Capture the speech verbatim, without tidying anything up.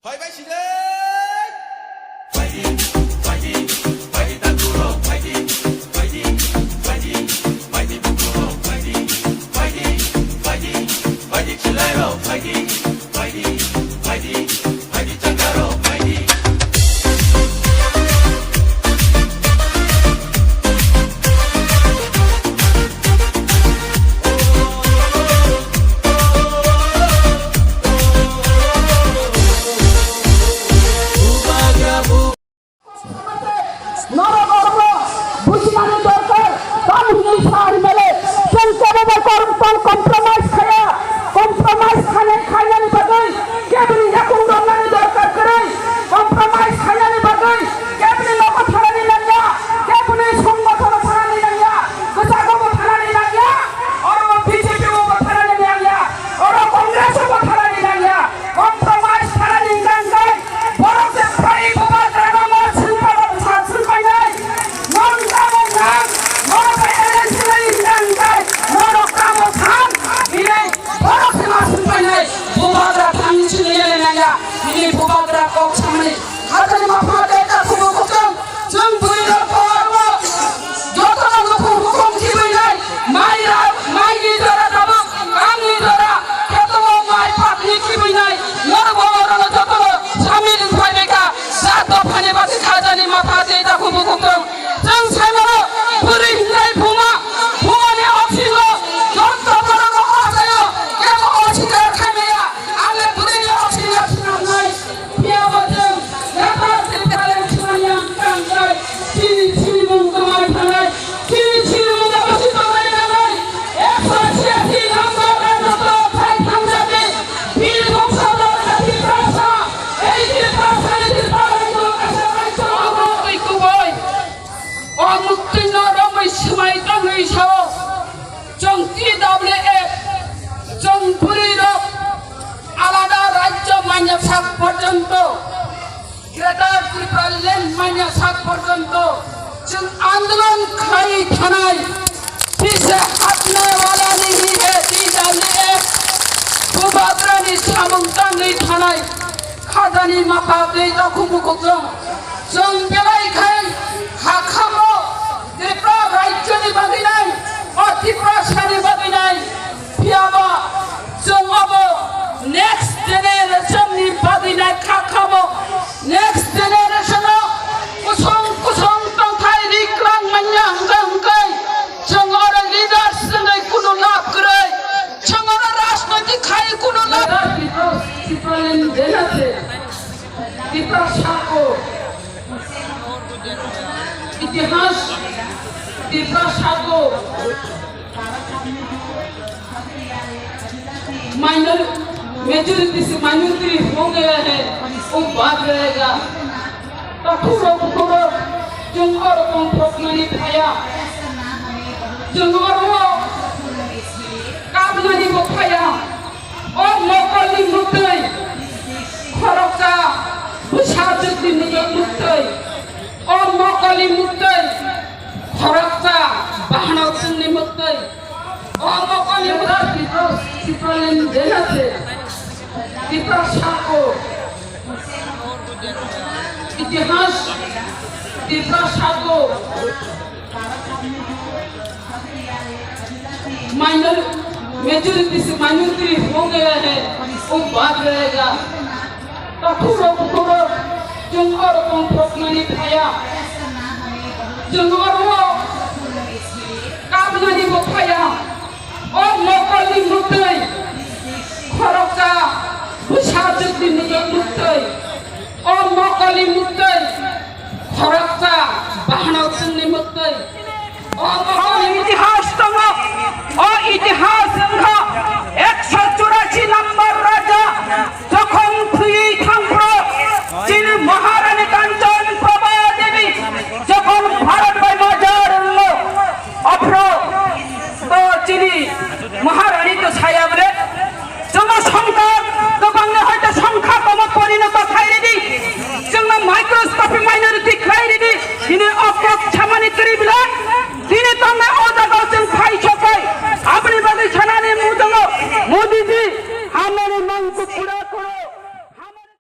Phai bai sile. Norok oro bujinani dorkar, tamni sa hwnmale, chwng kebo bai kom-, kom-, compromise khaya, compromise khainai khainani bagwi keboni yakung romnani dorkar kwrwi, compromise khainani bagwi keboni nogo thanani nangya, keboni songbotono thanani nangya, kwchago bo thanani nangya, oro B J P o bo thanani nangya, oro Congress o bo thanani nangya. Compromise kharani hwnkha hwnkhe, borok je phai bubagrano ma swngpalo sa swngpainai. Nong tamo nang, noro bai alliance khlai hwnkha hwnkhe, norok tamo thang, bini borok se ma swngpainai. Bubagra thangni chini yele nangya, bini bubagra kok samani. Hathani mapha de ta khubu khutung. Chwng bwrwi rok bo abo jotono nukhung hukhung khibiwi nai, mai ra-, mai ni jora tabuk, ang ni jora, kheto o mai phat ni khibiwi nai, norok bo oro no jotono samil wng phai bai kha, jat dopha ni bagwi kha jani mapha tei takhuk bukhuk tong. Chwng sai mano bwrwi hinai buma, buma ni oksing o joto borok no o jaga o kebo osikar khai maya, ang le bwrwi ni oksing o swnam nai. Phiya bo chwng yathar se talent khwlaiya wngkha hwnkhe chini sinimung kwmai thangnai, chini sinimung no bwswi tongnai nangnai. Ekso chiyasi number no joto thai thangjagwi, bini bwkha borok no Tiprasa, ei Tiprasa ni Tiprasa ni borok kaisa kaisa omo twi kubui. O muktwi no romwi swmai tongwi sao. Chwng T W F, chwng bwrwi rok alada rajyo manya sak porjonto, Greater Tripura Land manya sak porjonto, chwng andolon khlai thanai, pise hatne wala nahi hai T W F, bubagrani samung tangwi thanai, khajani mapha tei takhuk bukhuk chwng, chwng belai khai hakhamo Tripura rajyoni bagwi nai, o Tiprasani bagwi nai, phiya ba chwng obo next generation ni bagwi nai kha khamo, next generation o kusong kusong tongthai ri kwlang manya hwnkha hwnkhe chwng oro leaders wngwi kunu lab kwrwi, chwng oro rajnoitik khai kunu lab. Tiprasa ko इतिहास, Tiprasa ko minor, majority se minority ho gaya hai, wo baat rahega. Takhuk rok bukhuk rok chwng oro tongthoknani phaiya. Chwng oro kapnani bo phaiya. O mokolni mwtwi khoroksa bwsa jwkni mwtwi. O mokolni mwtwi khoroksa bahano chwngni mwtwi. O mokolni mwtwi Tiprasa ko इतिहास, Tiprasa ko minor, majority se minority ho gaya hai, wo baat rahega. Takhuk rok bukhuk rok chwng oro tongthoknani phaiya, chwng oro kapnani bo phaiya. O mokolni mwtwi khoroksa bwsa jwkni mwtwi. O mokolni mwtwi khoroksa bahano chwngni mwtwi. O mokolni itihas tongo. O itihas wngkha